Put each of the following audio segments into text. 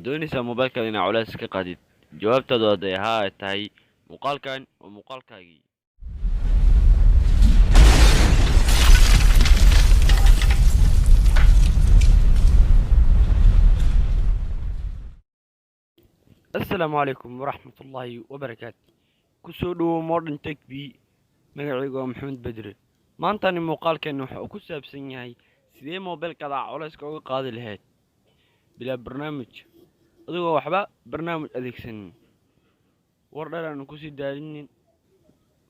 Doonaysaa mobilkaada inaad culays ka qaadid? Jawaabtaadu hadday haa ay tahay, muuqaalkan waa muuqaalkaagii. Asalaamu calaykum waraxmatullaahi wabarakaatu. Kusoo dhowow Modern Tech B. Magacaygu waa Maxamed Bedre. Maantani muuqaalkeena waxa uu ku saabsan yahay sidee mobilkaada culayska uga qaadi lahayd bilaa barnaamij, adigoo waxba barnaamij adeegsanin. War dheer aanu kusii daalinin.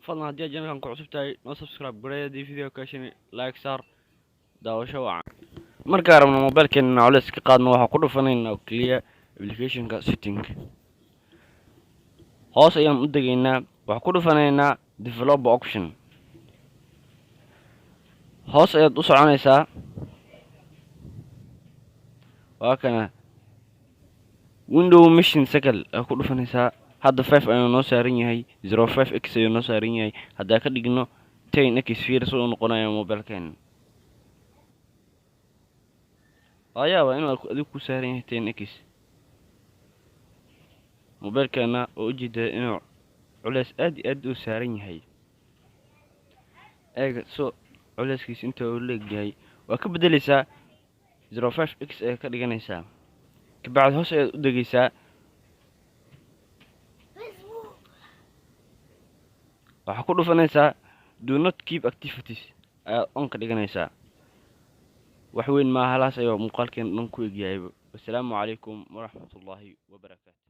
Fadlan, haddii aad channelkan ku cusub tahay, noo subscribe garee. Haddii video ka heshin, like saar. Daawasho wacan. Markaan rabno mobilkeena inaan culays ka qaadno, waxaa ku dhufanaynaa oo keliya applicationka setting. Hoos ayaan u degaynaa, waxaa ku dhufanaynaa developer option. Hoos ayaad u soconaysaa, waa kana window machine cycle aad ku dhufanaysaa. Hadda 5 ayuu noo saaran yahay, 05 x ayuu noo saaran yahay. Haddaa ka dhigno 10x, fiir sida uu noqonayo mobilkeena. Laga yaabaa inuu adigu ku saaran yahay 10x. Mobilkeena oo ujeeda inuu culeys aad iyo aad u saaran yahay. Eega so culeyskiisa inta uu leegyahay. Waa ka bedeleysaa, 05x ayaad ka dhiganaysaa. Kabacdi hoos ayaad u degeysaa, waxaa ku dhufanaysaa do not keep activities ayaad on ka dhiganaysaa. Wax weyn maaha, halaas ayuu muuqaalkeena dhan ku egyahay. Wasalaamu calaykum waraxmatullaahi wabarakaatu.